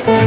أنا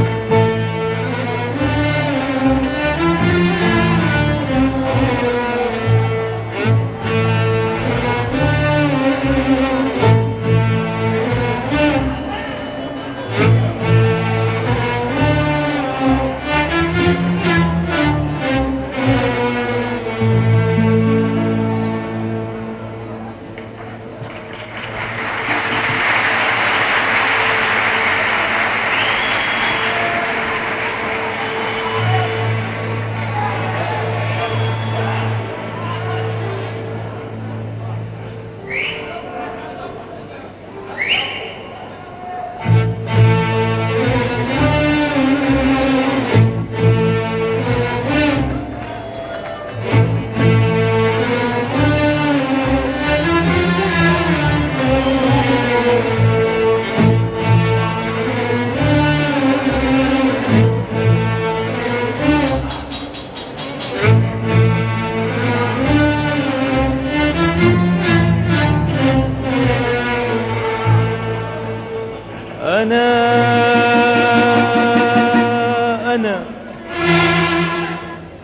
أنا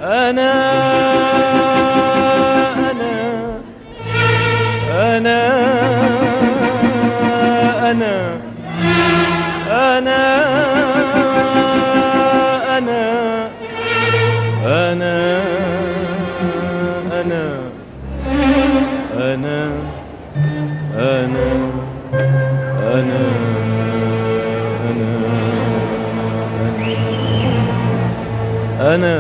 أنا أنا أنا أنا أنا أنا أنا أنا أنا أنا أنا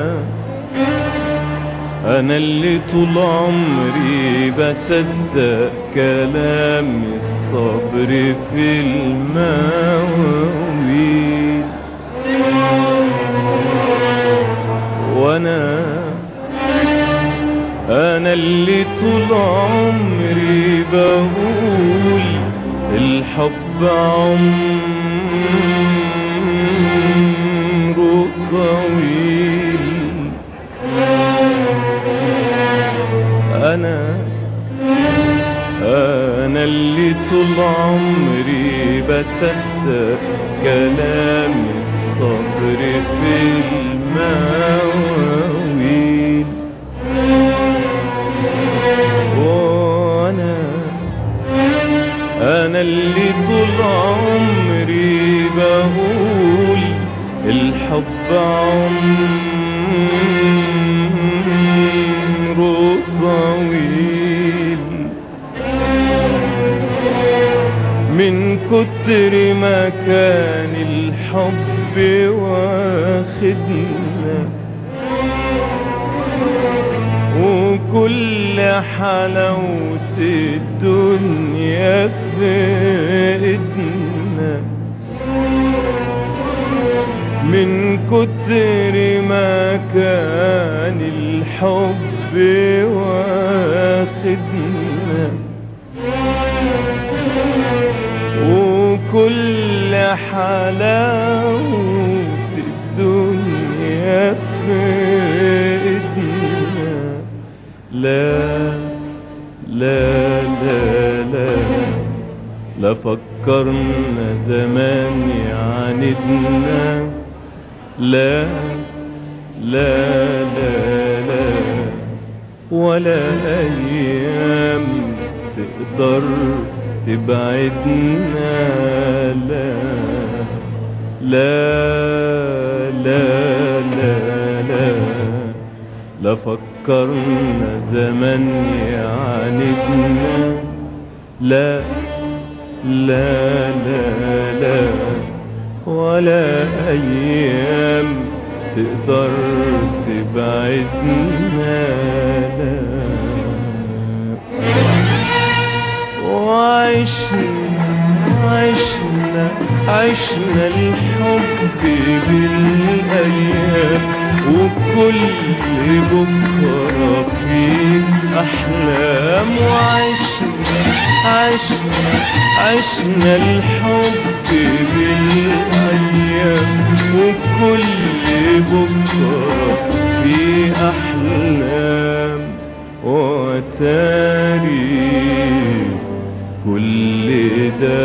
أنا اللي طول عمري بصدق كلام الصبر في المواويل، وأنا أنا اللي طول عمري بقول الحب عمره طويل. أنا أنا اللي طول عمري بصدق كلام الصبر في المواويل، وأنا أنا اللي طول عمري بقول الحب عمره طويل. من كتر ما كان الحب واخدنا وكل حلاوة الدنيا في ايدنا، من كتر ما كان الحب واخدنا وكل حلاوة الدنيا في ايدنا. لا لا لا لا لا فكرنا زمان يعاندنا، لا لا لا لا ولا أيام تقدر تبعدنا، لا لا لا لا لا لا فكرنا زمان يعاندنا، لا لا لا لا ولا أيام تقدر تبعدنا، لا. وعشنا عشنا عشنا الحب بالأيام، وكل بكرة في أحلام. وعشنا عشنا عشنا الحب بالأيام، وكل بكرة في أحلام. وتاري كل ده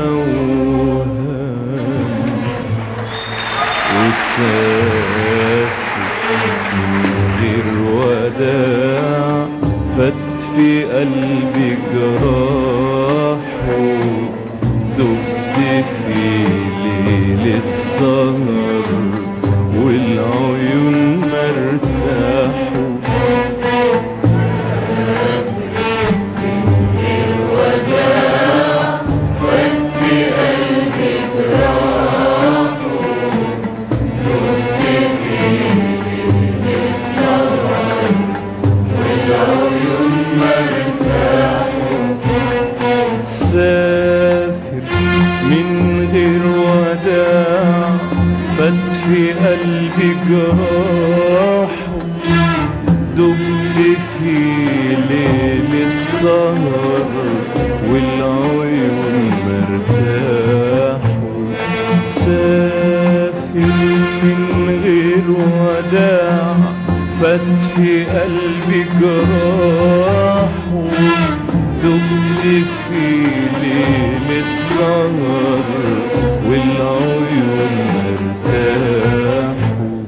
أوهام. وسافر من غير وداع، فات في قلبي جراحه، دبت في ليل السهر والعيون مرتاحوا. سافر من غير وداع، فات في قلبي جراحه، دبت في ليل السهر والعيون مرتاحوا. سافر من غير وداع، فات في قلبي جراحه، دبت في ليل السهر والعيون مرتاحوا. سافر من غير وداع، فات في قلبي جراحه، دبت في ليل السهر والعيون مرتاحوا.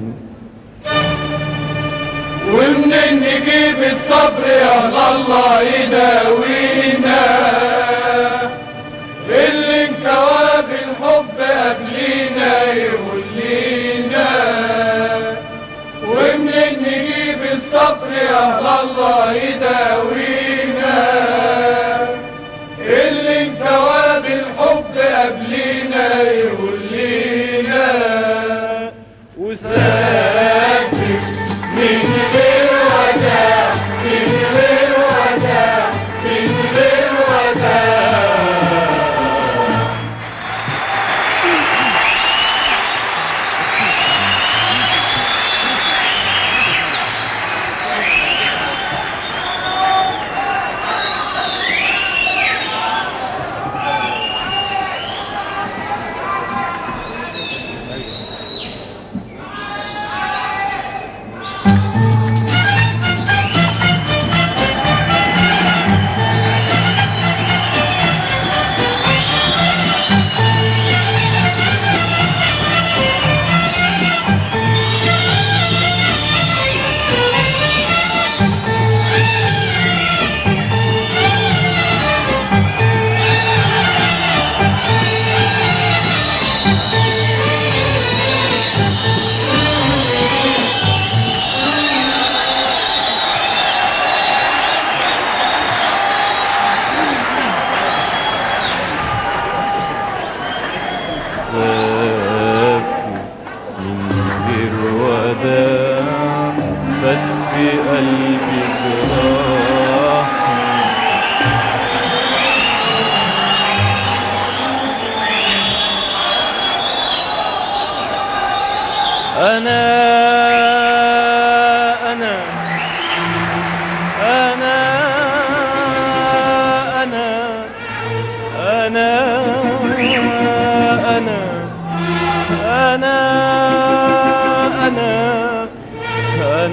ومنين نجيب الصبر يا الله يداوينا، اللي انكوى بالحب قبلينا يقول لينا. ومنين نجيب الصبر يا الله يداوينا، اللي انكوى بالحب قبلينا يقول لينا. وسافر من غير وداع، من غير وداع، من غير وداع. سافر من غير وداع، فات في قلبي جراح. أنا أنا أنا أنا أنا أنا أنا أنا أنا أنا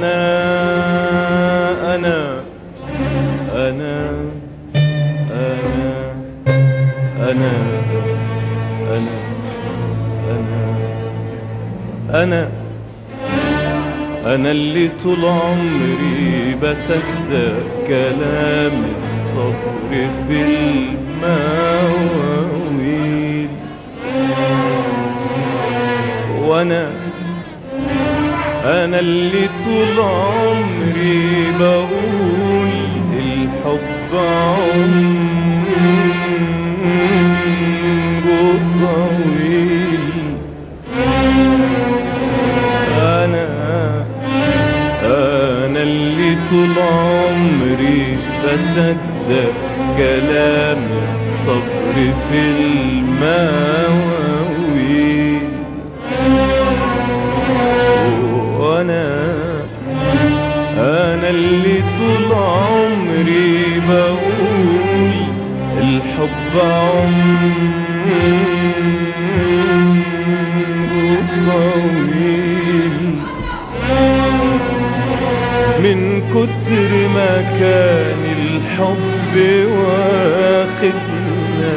أنا أنا أنا أنا أنا أنا اللي طول عمري بصدق كلام الصبر في المواويل، وأنا أنا اللي طول عمري بقول الحب عمره طويل. أنا اللي طول عمري بصدق كلام الصبر في المواويل، وأنا أنا اللي طول عمري بقول الحب عمره طويل. من كتر ما كان الحب واخدنا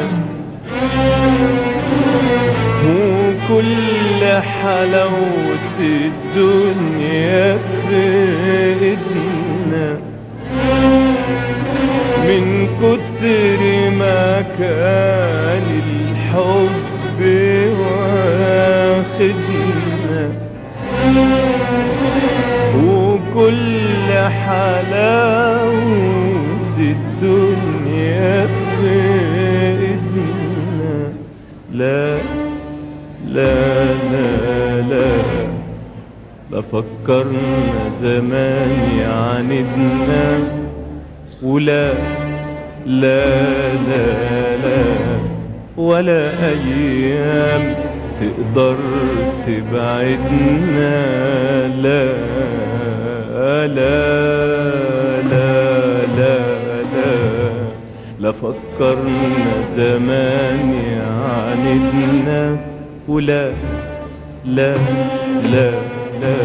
وكل حلاوة الدنيا في ايدنا، من كتر ما كان الحب واخدنا، وكل حلاوة الدنيا في ايدنا. لا لا لا لا لا فكرنا زمان يعاندنا، ولا لا لا لا ولا أيام تقدر تبعدنا. لا لا لا لا لا لا فكرنا زمان يعاندنا، ولا لا لا لا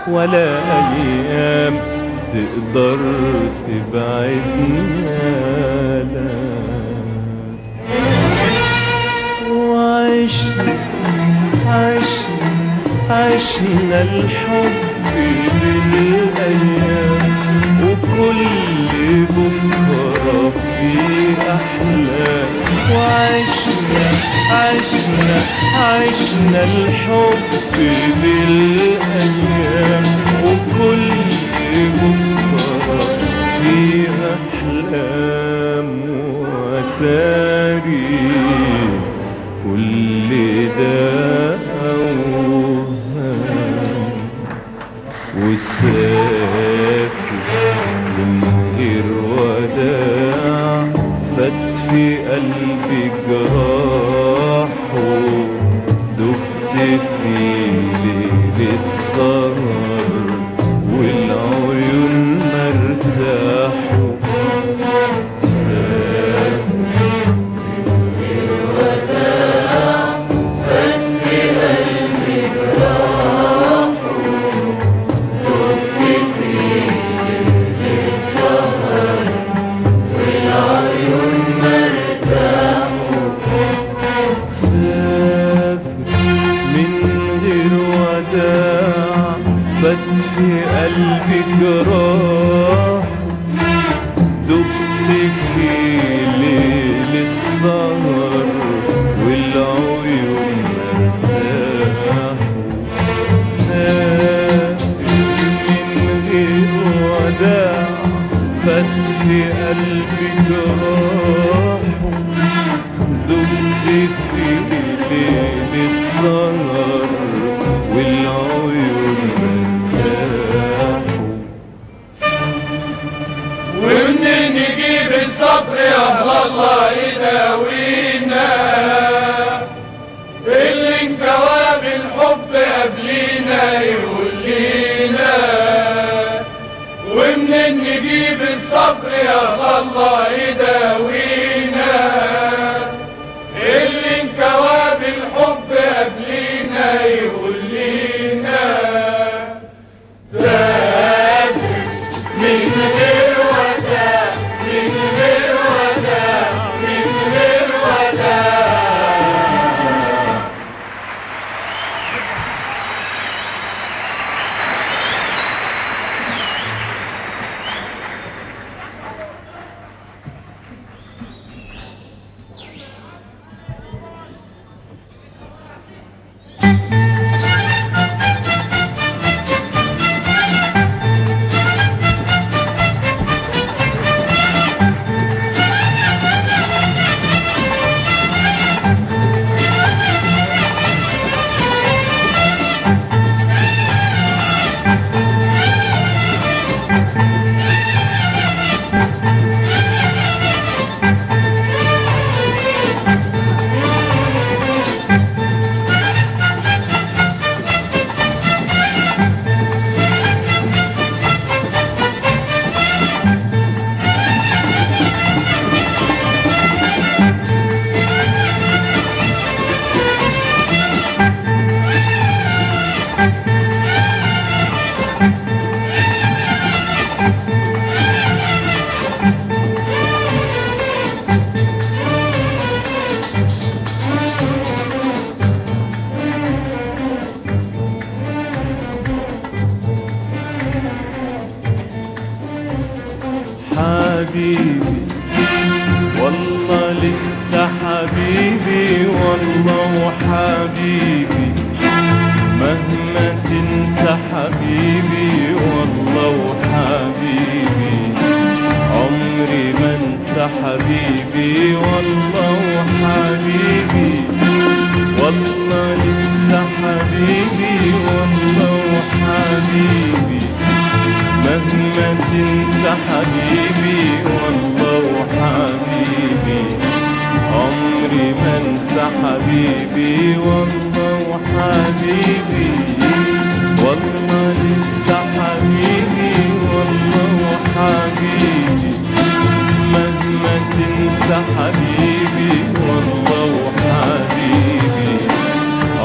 ولا أيام تقدر تبعدنا. لا وعشنا عشنا عشنا الحب بالأيام، وكل بكرة في أحلام. وعشنا عشنا عشنا الحب بالأيام، وكل بكرة في أحلام. وتاري كل ده أوهام، وسافر من غير وداع، فات في قلبي جراحه، دبت في ليل السهر والعيون مرتاحوا. سافر من غير وداع، فات في قلبي جراحه، دبت في ليل السهر والعيون مرتاحوا. سافر من غير وداع، فات في قلبي جراح، دبت في ليل السهر والعيون مرتاحوا. سافر من غير وداع، فات في قلبي جراحه، دبت في ليل السهر والعيون مرتاحوا. ومنين نجيب الصبر يا الله يداوينا، اللي انكوى بالحب قبلينا يقول لينا. ومنين نجيب الصبر يا الله يداوينا، اللي انكوى بالحب قبلينا يقول لينا. سافر من غير وداع، من غير وداع، من غير وداع. حبيبي، والله لسه حبيبي، والله وحبيبي مهما تنسى حبيبي، والله وحبيبي عمري ما انسى حبيبي، والله وحبيبي، والله لسه حبيبي، والله وحبيبي مهما تنسى حبيبي، والله وحبيبي عمري ما انسى حبيبي، والله وحبيبي، والله لسه حبيبي، والله وحبيبي مهما تنسى حبيبي، والله وحبيبي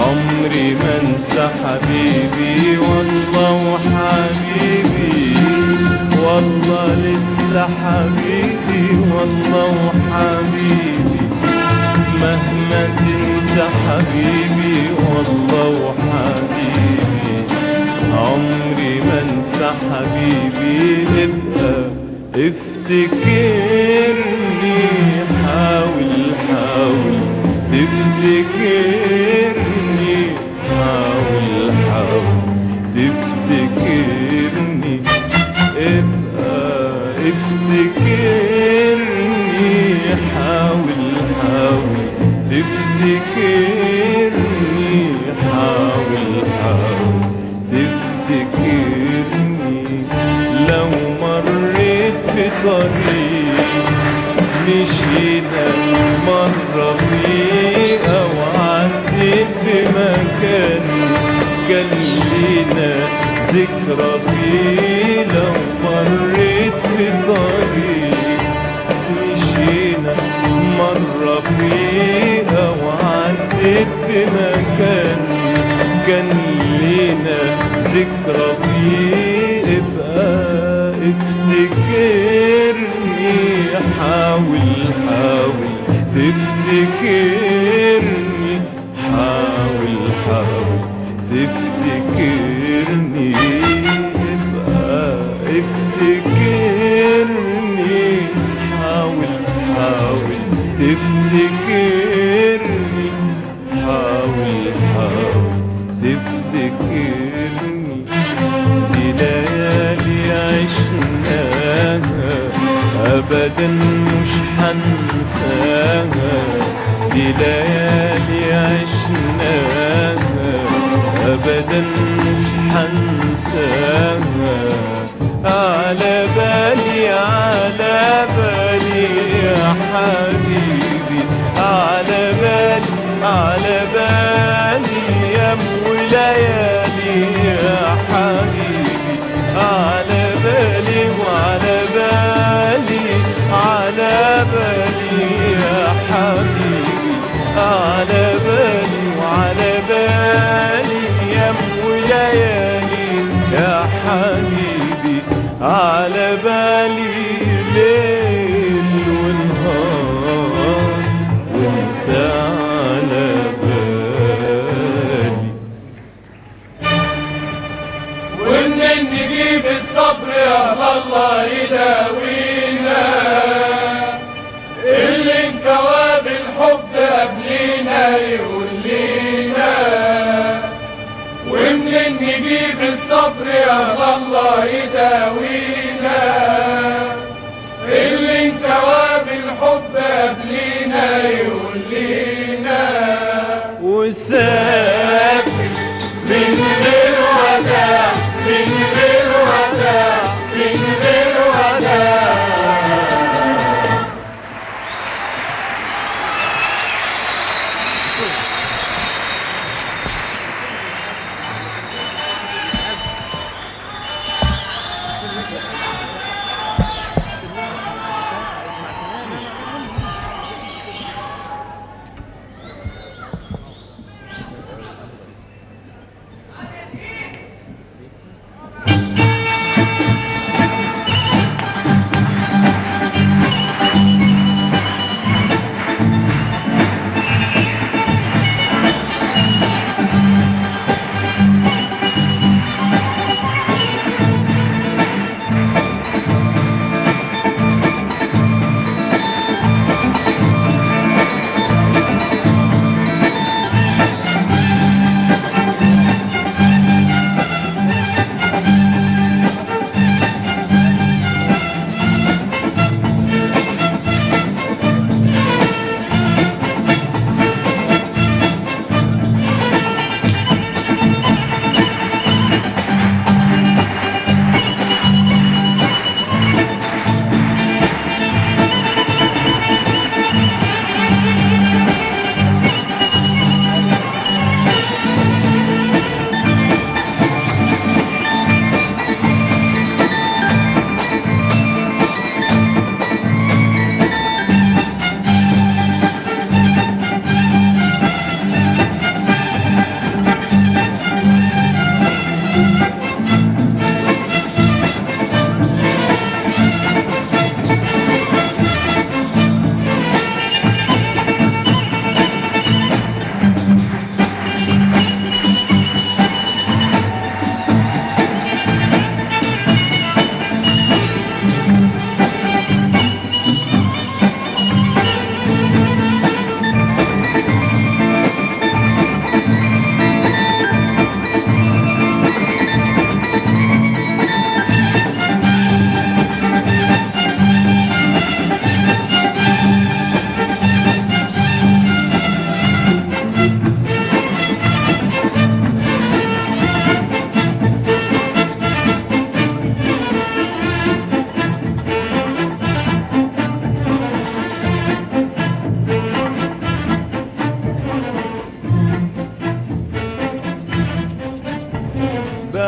عمري ما انسى حبيبي، والله وحبيبي، والله لسه حبيبي، والله وحبيبي مهما تنسى حبيبي، والله وحبيبي عمري ما انسى حبيبي. ابقى افتكرني، حاول حاول تفتكرني، حاول حاول تفتكرني، ابقى افتكرني، حاول حاول تفتكرني، حاول حاول تفتكرني. لو مريت في طريق مشينا مرة فيه أو عديت بمكان كان لينا ذكرى فيه، لو مريت في طريق مشينا مرة فيه أو عديت بمكان كان لينا ذكرى فيه، ابقى افتكرني، حاول حاول تفتكرني، حاول حاول تفتكرني، ابقى افتكرني، حاول حاول تفتكرني، حاول حاول تفتكرني. دي ليالي عشناها أبدا مش حنساها، دي ليالي عشناها أبدا مش حنساها، على بالي على بالي يا حبيبي، على بالي على بالي يا أم ليالي يا حبيبي، على بالي وعلى بالي، على بالي يا حبيبي، على بالي وعلى بالي يا أم ليالي يا حبيبي، على بالي ليل ونهار وانت على بالي. ومنين نجيب الصبر يا الله يداوينا، اللي انكوى بالحب قبلينا يقول لينا، ومنين نجيب الصبر يا الله يداوينا، اللي انكوى بالحب قبلينا يقول لينا. وسافر من غير وداع، من غير وداع، من غير وداع.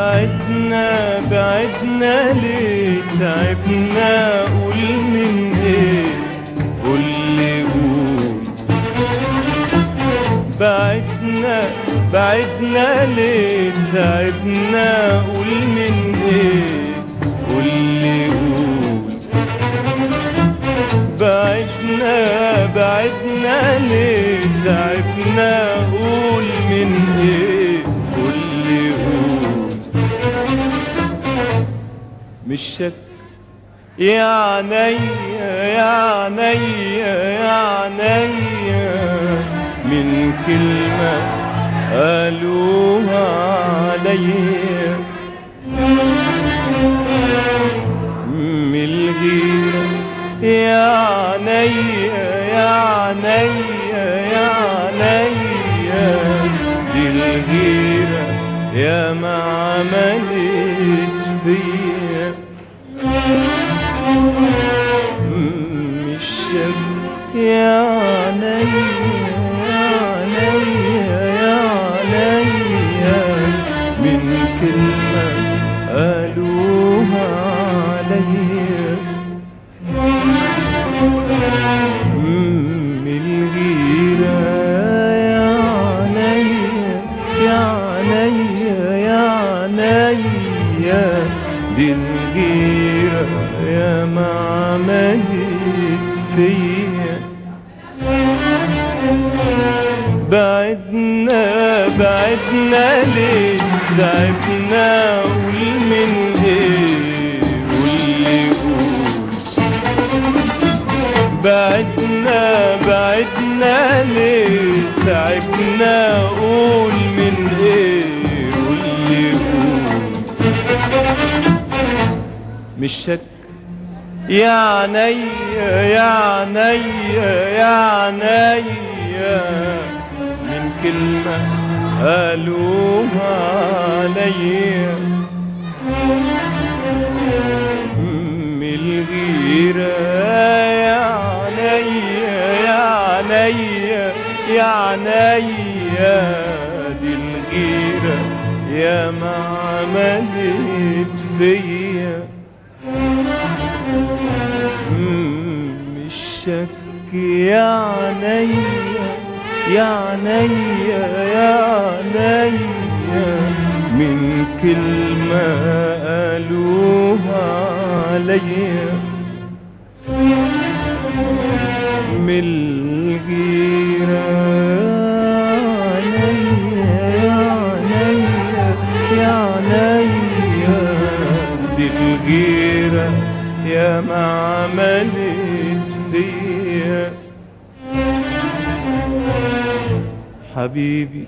بعدنا بعدنا ليه تعبنا، قول من ايه، قول لي قول. بعدنا بعدنا ليه تعبنا، قول من ايه، قول لي قول. بعدنا بعدنا ليه تعبنا، قول من ايه، قول لي قول. مش شك يا عينيا يا عينيا يا عينيا من كلمة قالوها عليا، من الغيرة يا عينيا يا عينيا يا عينيا، دي الغيرة يا ما عملت فيا. مش شك يا عينيا يا عينيا يا عينيا من كلمة قالوها عليا، من الغيرة يا عينيا يا عينيا يا عينيا، دي الغيرة يا ما عملت فيا. بعدنا بعدنا ليه تعبنا، قول من ايه، قول لي قول. بعدنا بعدنا ليه تعبنا، قول من ايه، قول لي قول. مش شك يا عينيا يا عينيا يا عينيا من كلمة قالوها عليا، من الغيرة يا عينيا يا عينيا يا عينيا، دي الغيرة يا ما عملت فيا. مش شك يا عينيا يا عينيا يا عينيا من كلمة قالوها عليا، من الغيرة عينيا يا عينيا يا عينيا، دي الغيرة يا ما عملت فيا. حبيبي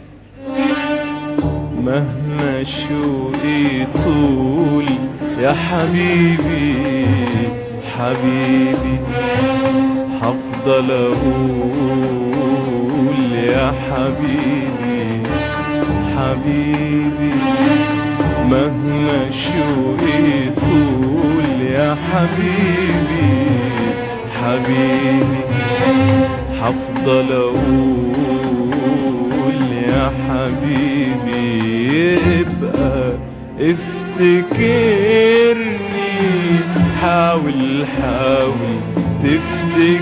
مهما شوقي طول يا حبيبي حبيبي، هفضل اقول يا حبيبي حبيبي، مهما شوقي طول يا حبيبي حبيبي، هفضل اقول يا حبيبي. ابقى افتكرني، حاول حاول تفتكرني،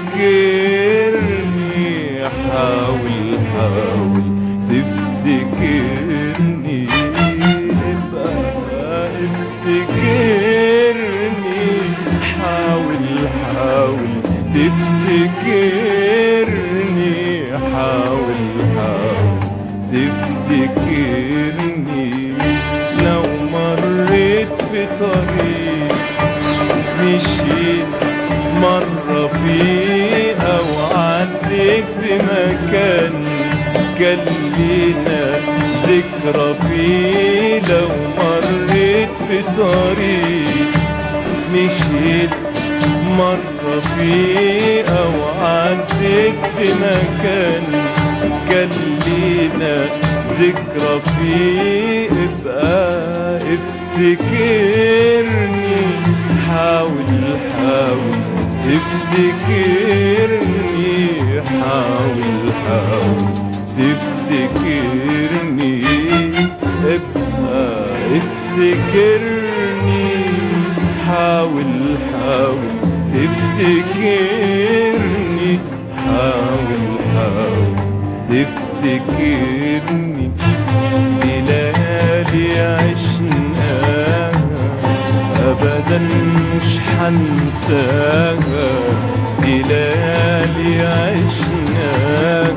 حاول حاول تفتكرني، ابقى افتكرني، حاول حاول تفتكرني، حاول حاول تفتكرني. لو مريت في طريق مشيت مرة فيه أو عديت بمكان كان لينا ذكرى فيه، لو مريت في طريق مشيت مرة فيه أو عديت بمكان كان لينا ذكرى فيه، ابقى افتكرني، حاول حاول تفتكرني، حاول حاول تفتكرني، ابقى افتكرني، حاول حاول تفتكرني، حاول حاول تفتكرني. دي ليالي عشناها أبدا مش حنساها، دي ليالي عشناها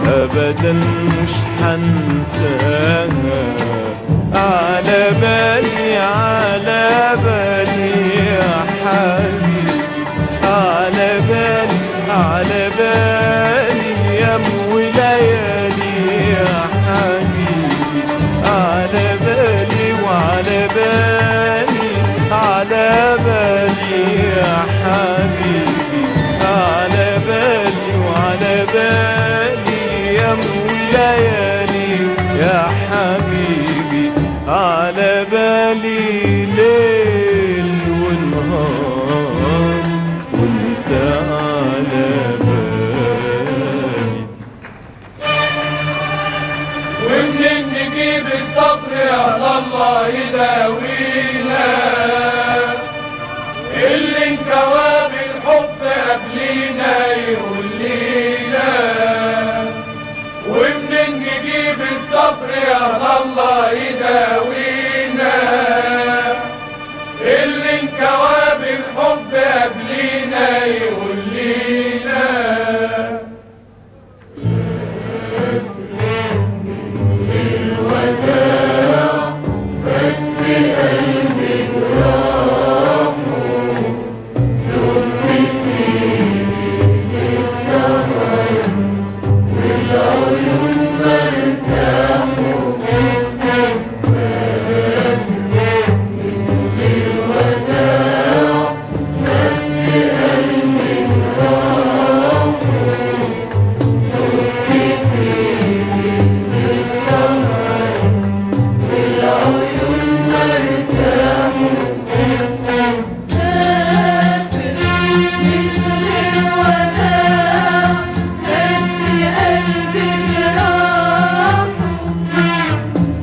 أبدا مش حنساها. على بالي على بالي يا حبيبي، على بالي على بالي يا وليالي يا حبيبي، على بالي وعلى بالي، على بالي يا حبيبي، على بالي وعلى بالي يا وليالي يا حبيبي، على بالي ليل ونهار وانت على بالي. ومنين نجيب الصبر يا الله يداوينا، اللي انكوى بالحب قبلينا يقول لينا. ومنين نجيب الصبر يا الله يداوينا، اللي انكوى بالحب قبلينا يقول لينا. الوداع فات في قلبي جراحه، دمت في السهر والعيون مرتاحه. سافر من غير وداع فات في قلبي جراحه، دمت في السهر والعيون مرتاحه. سافر من غير وداع فات في قلبي جراحه،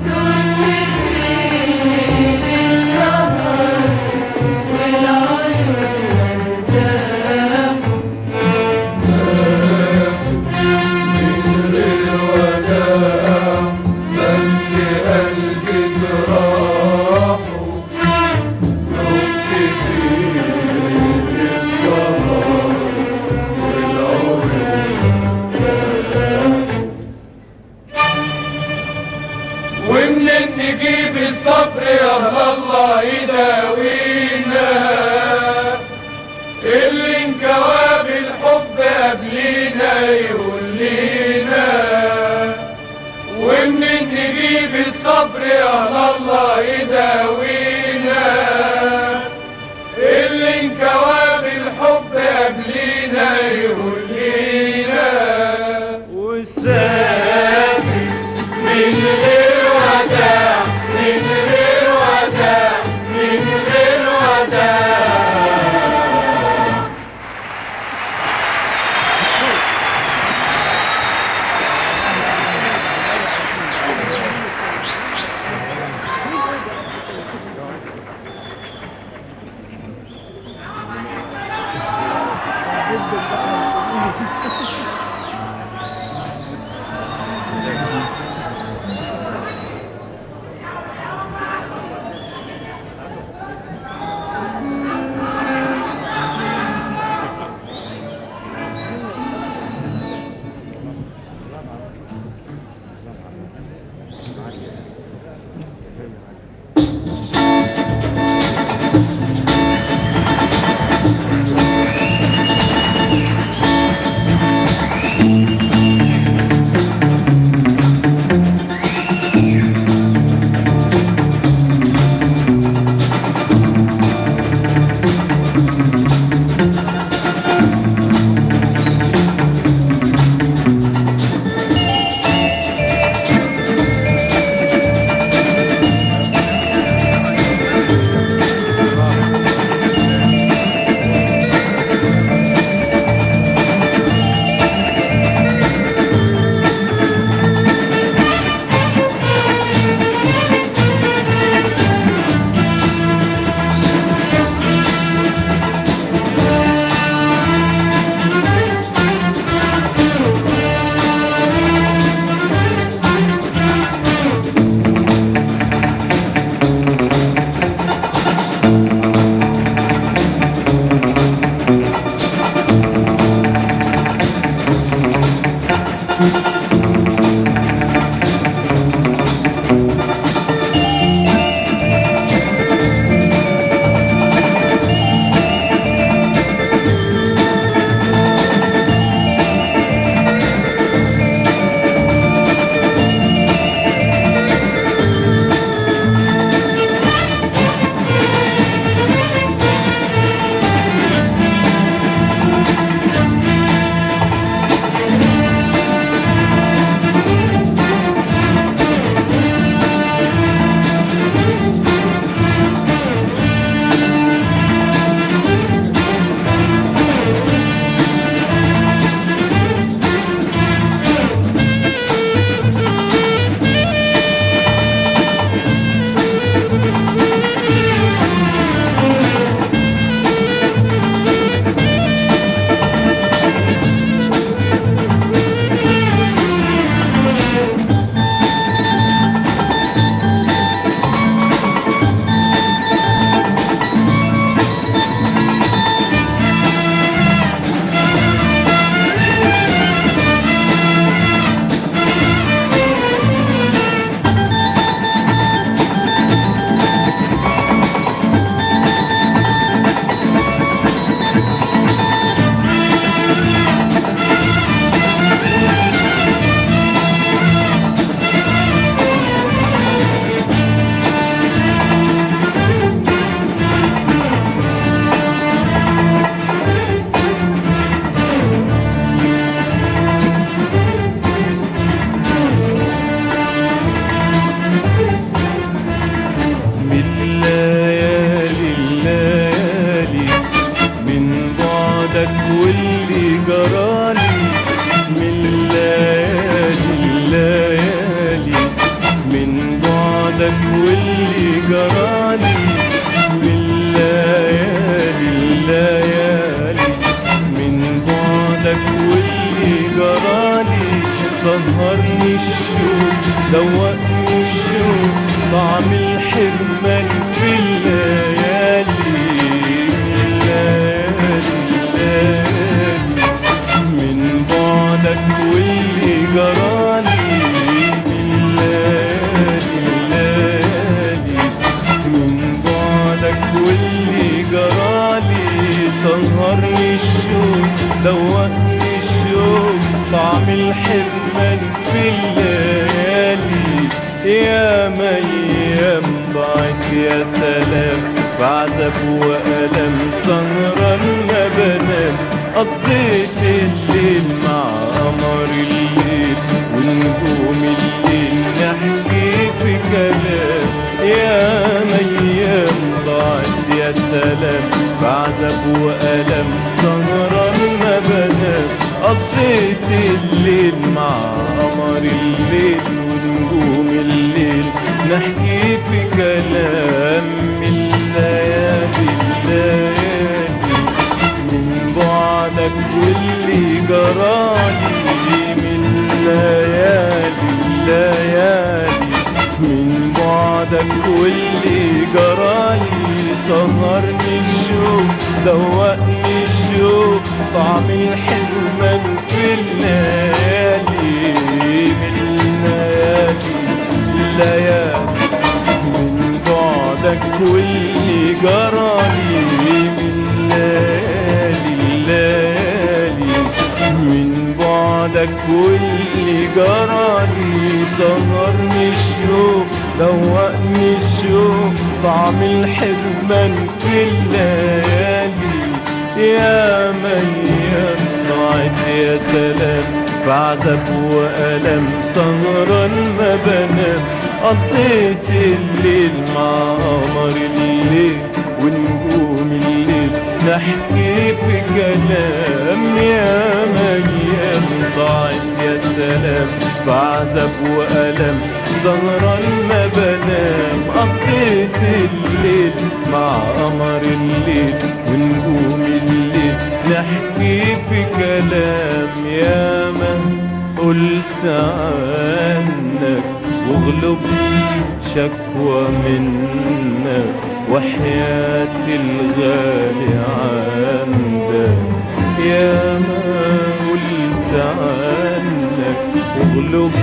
دمت في السهر والعيون مرتاحه. سافر من غير وداع فات في قلبي جراحه، واللي جرالي من الليالي الليالي، من بعدك واللي جرالي سهرني الشوق دوقني الشوق طعم الحرمان في الليالي الليالي الليالي، من بعدك واللي جرالي الليالي الليالي، من بعدك واللي جرالي سهرني الشوق دوقني الشوق طعم الحرمان في الليالي. يا ايام ضاعت يا سلام في عذاب وألم سهران ما بنام، قضيت الليل مع قمر الليل ونجوم الليل نحكي في كلام. يا ايام ضاعت يا سلام في عذاب وألم سهران ما بنام، قضيت الليل مع قمر الليل ونجوم الليل نحكي في كلام. الليالي الليالي، من بعدك واللي جرالي من الليالي الليالي، من بعدك واللي جرالي سهرني الشوق دوقني الشوق طعم الحرمان في الليالي، من الليالي الليالي، من بعدك واللي جرالي من الليالي الليالي، من بعدك واللي جرالي سهرني الشوق دوقني الشوق طعم الحرمان في الليالي. يا ايام ضاعت يا سلام في عذاب وألم سهران ما بنام، قضيت الليل مع قمر الليل ونجوم الليل نحكي في كلام. يا ايام ضاعت يا سلام في عذاب وألم سهران ما بنام، قضيت الليل مع قمر الليل ونجوم الليل نحكي في كلام. يا ما قلت عنك وغلب شكوى منك وحياتي الغالي عندك، يا ما قلت عنك وغلب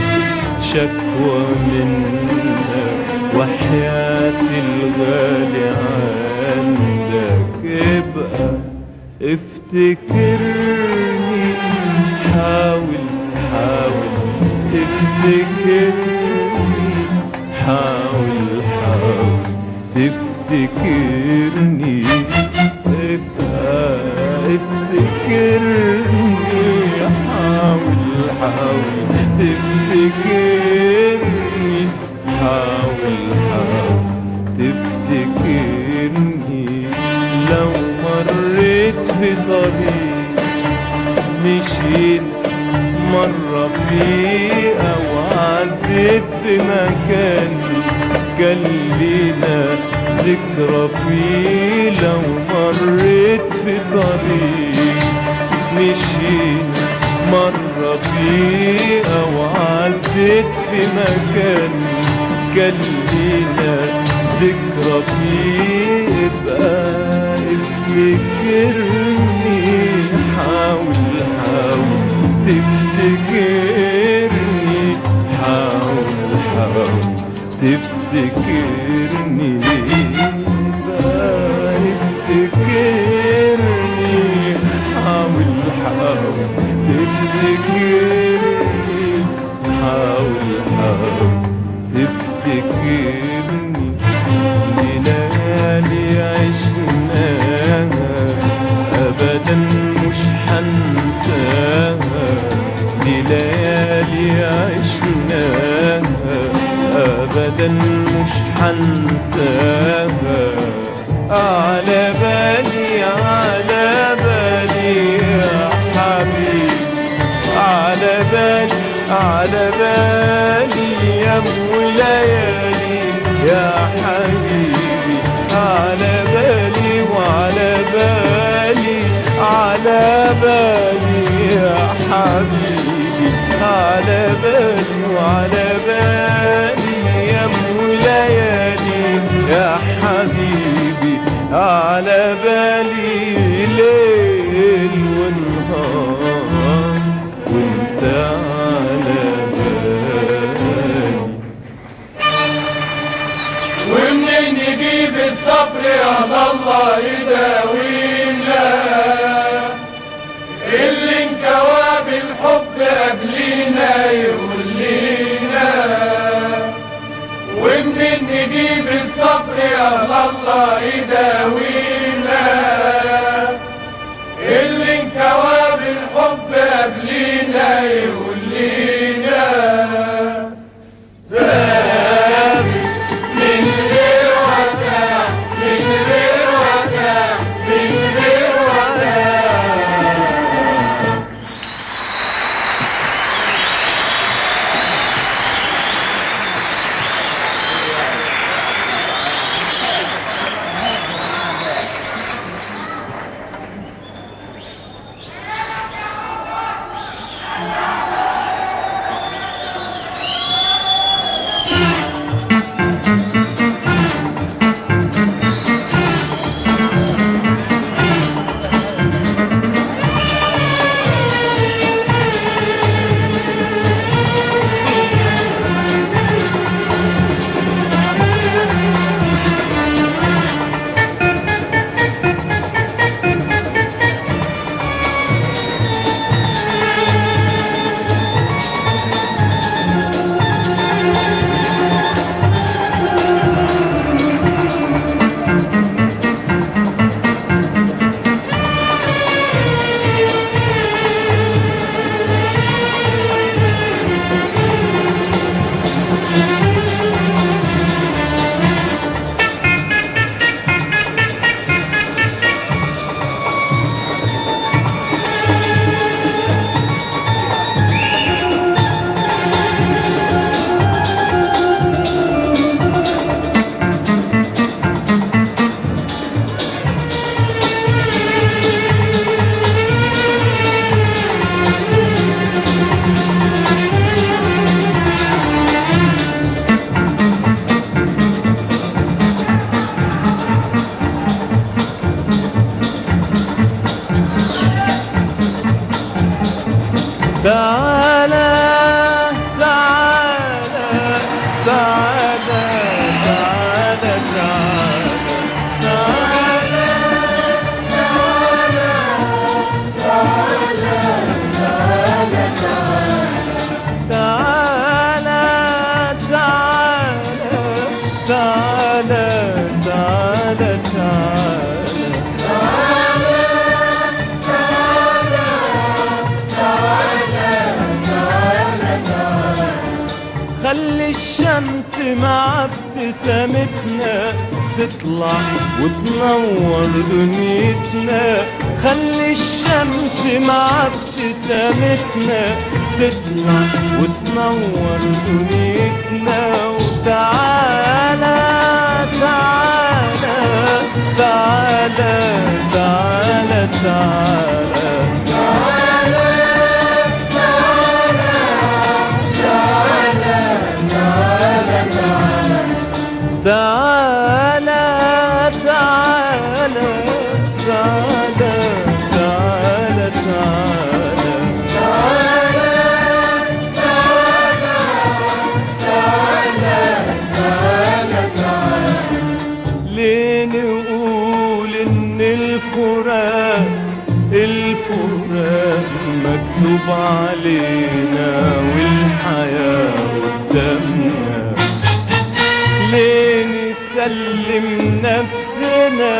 شكوى منك وحياتي الغالي عندك. ابقى افتكرني حاول حاول تفتكرني، حاول حاول تفتكرني، ابقى افتكرني حاول حاول تفتكرني، حاول حاول تفتكرني. لو مريت في طريق مشينا مرة فيه أو عديت بمكان كان لينا ذكرى فيه، لو مريت في طريق مشينا مرة فيه أو عديت في مكان كان لينا ذكرى فيه، ابقى افتكرني حاول حاول تفتكرني، حاول حاول تفتكرني، ابقى افتكرني حاول حاول تفتكرني، حاول حاول تفتكرني. ليالي عشناها أبدا مش حنساها، ليالي عشناها أبدا مش حنساها، على بالي على بالي يا حبيبي، على بالي على بالي يا ام ليالي يا حبيبي. بالي يا حبيبي، على بالي وعلى بالي يا وليالي يا حبيبي، على بالي ليل ونهار وانت على بالي. ومنين نجيب الصبر يا الله يداوينا، اللي انكوى بالحب قبلينا يقول لينا. ومنين نجيب الصبر يا الله يداوينا، اللي انكوى بالحب قبلينا يقول لينا. سافر من غير وداع، من غير وداع، من غير وداع. تعالى تعالى تعالى تعالى تعالى تعالى تعالى تعالى تعالى تعالى خلي الشمس مع ابتسامتنا تطلع وتنور دنيتنا، خلي الشمس مع ابتسامتنا تطلع وتنور دنيتنا. وتعالى تعالى تعالى تعالى تعالى تعالى تعالى تعالى تعالى تعالى ليه نقول إن الفراق الفراق مكتوب علينا والحياة قدامنا، ليه نسلم نفسنا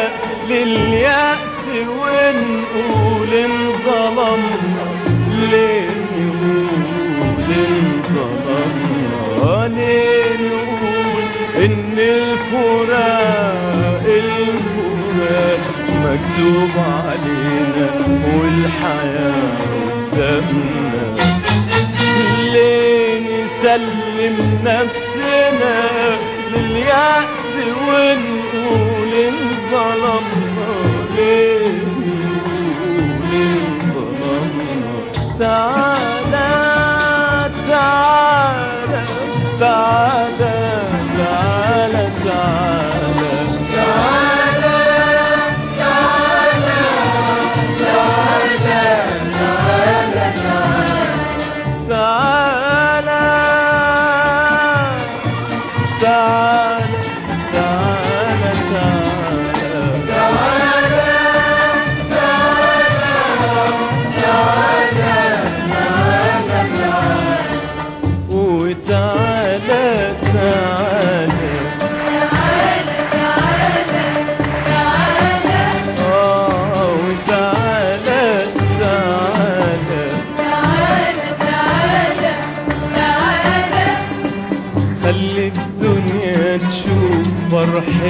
لليأس ونقول انظلمنا، ليه نقول انظلمنا، ليه نقول إن الفراق الفراق مكتوب علينا والحياة قدامنا، ليه نسلم نفسنا لليأس ونقول انظلمنا، ليه نقول انظلمنا.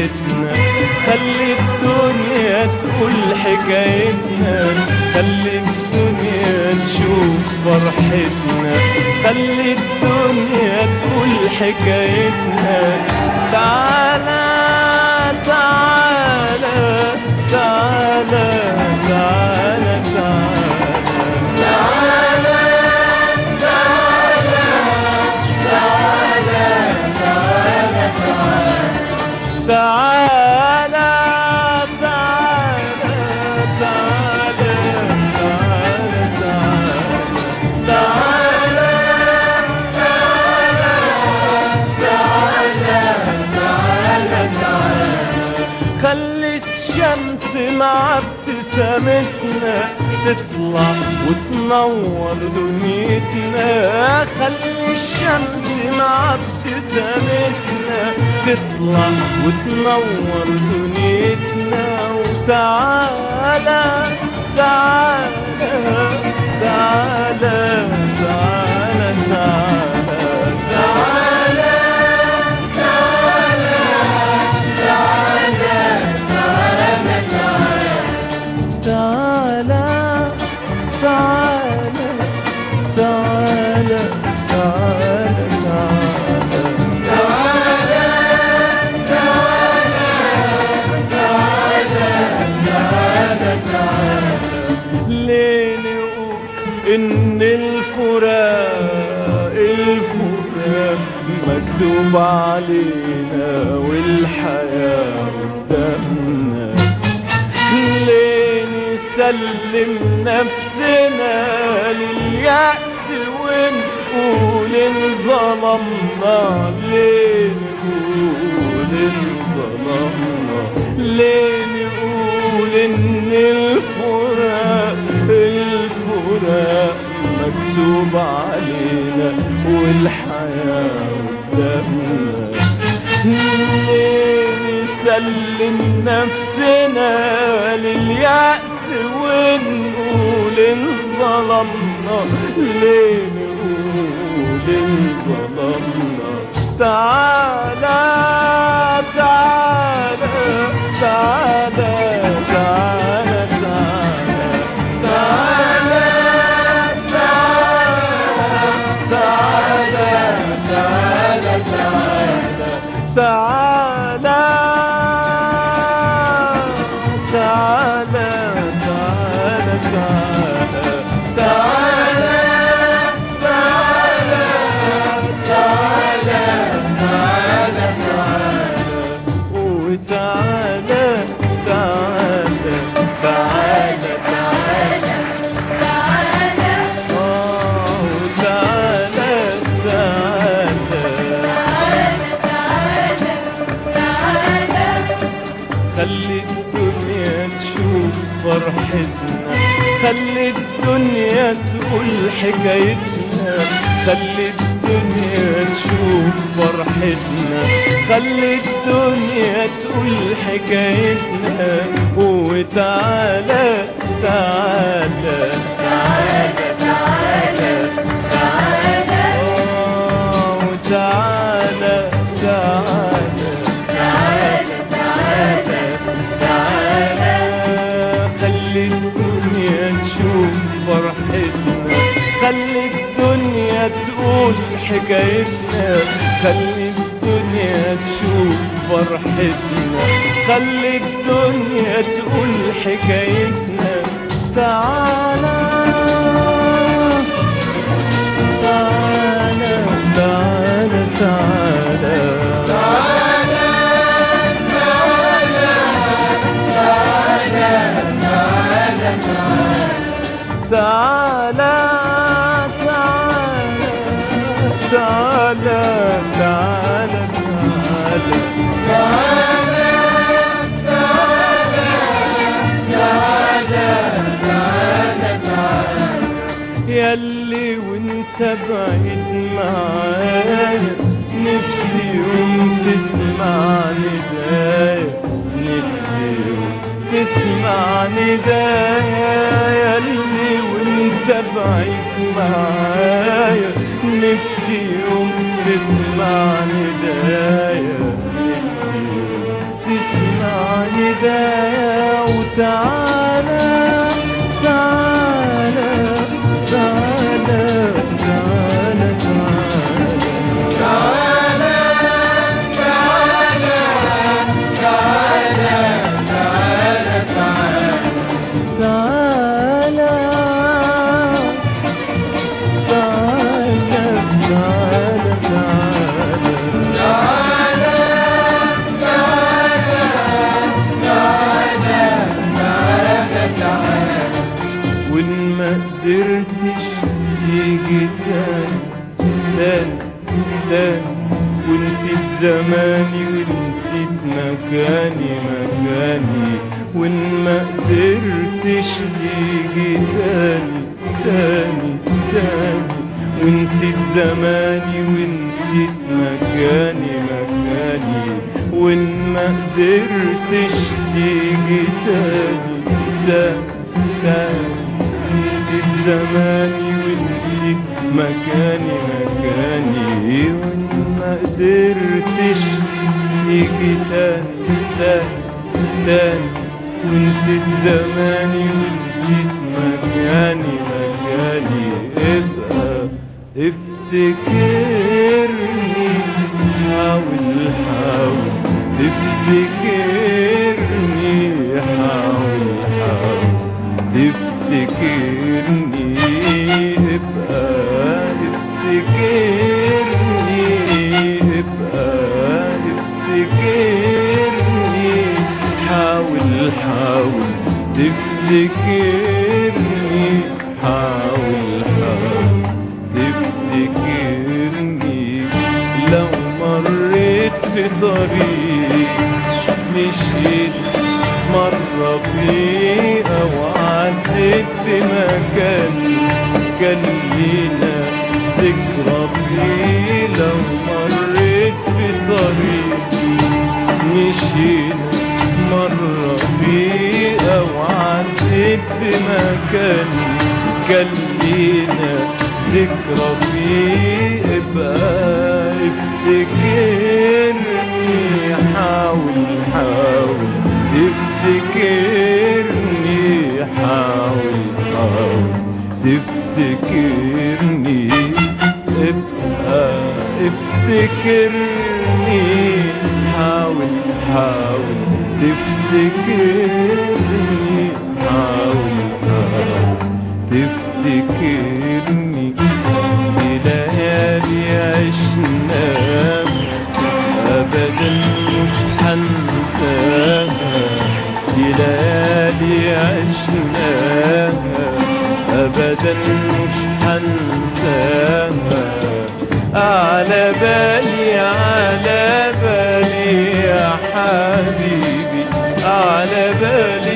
فرحتنا، خلي الدنيا تقول حكايتنا، خلي الدنيا تشوف فرحتنا، خلي الدنيا تقول حكايتنا. تعالى تعالى تعالى تعالى تعالى تعالى تعالى تعالى تعالى تعالى تعالى تعالى. خلي الشمس مع ابتسامتنا تطلع وتنور دنيتنا، خلي الشمس مع ابتسامتنا تطلع وتنور دنيتنا. وتعالى تعالى تعالى تعالى تعالى تعالى تعالى تعالى تعالى تعالى تعالى تعالى تعالى. ليه نقول إن الفراق الفراق مكتوب علينا والحياة قدامنا؟ ليه نسلم نفسنا لليأس ونقول انظلمنا؟ ليه نقول انظلمنا؟ ليه نقول إن الفراق الفراق مكتوب علينا والحياة قدامنا؟ ليه نسلم نفسنا لليأس ونقول انظلمنا؟ ليه نقول انظلمنا؟ تعالى تعالى تعالى تعالى تعالى تعالى تعالى تعالى تعالى تعالى تعالى تعالى تعالى تعالى تعالى وتعالى تعالى تعالى تعالى تعالى وتعالى تعالى تعالى تعالى. خلي الدنيا تشوف فرحتنا، خلي الدنيا تقول حكايتنا، خلي الدنيا تشوف فرحتنا، خلي الدنيا تقول حكايتنا. وتعالى تعالى تعالى تعالى تعالى وتعالى تعالى تعالى تعالى تعالى. خلي الدنيا تشوف فرحتنا، خلي الدنيا تقول حكايتنا، خلي الدنيا تشوف فرحتنا، خلي الدنيا تقول حكايتنا. تعالى تعالى تعالى تعالى تعالى تعالى تعالى تعالى تعالى تعالى تعالى تعالى تعالى. ياللي وانت بعيد معايا نفسي يوم تسمع ندايا، نفسي يوم تسمع ندايا. ياللي وانت بعيد معايا نفسي يوم تسمع ندايا، نفسي يوم تعالى تعالى تعالى تعالى تعالى تعالى تعالى تعالى تعالى تعالى تعالى تعالى تعالى تعالى تعالى تعالى. وإن ما قدرتش تيجي تاني تاني تاني، ونسيت زماني ونسيت مكاني مكاني، وإن ما قدرتش تيجي تاني تاني تاني، ونسيت زماني ونسيت مكاني مكاني، وإن ما قدرتش تيجي تاني تاني تاني، نسيت زماني ونسيت مكاني مكاني، وإن ما قدرتش تيجي تاني تاني تاني، ونسيت زماني ونسيت مكاني مكاني، ابقى افتكرني، حاول حاول تفتكرني، حاول حاول تفتكرني، ابقى افتكرني، ابقى افتكرني، حاول حاول تفتكرني، حاول حاول تفتكرني. لو مريت في طريق مشيت مرة فيه أو عديت بمكان كان لينا ذكرى فيه، لو مريت في طريق مشينا مرة فيه أو عديت بمكان كان لينا ذكرى فيه، ابقى افتكرني، حاول حاول تفتكرني، حاول حاول تفتكرني، ابقى افتكرني، حاول حاول تفتكرني، حاول حاول تفتكرني. بليالي عشناها أبدا مش حنساها، بليالي عشناها أبدا مش حنساها، على بالي على بالي يا حبيبي، على بالي.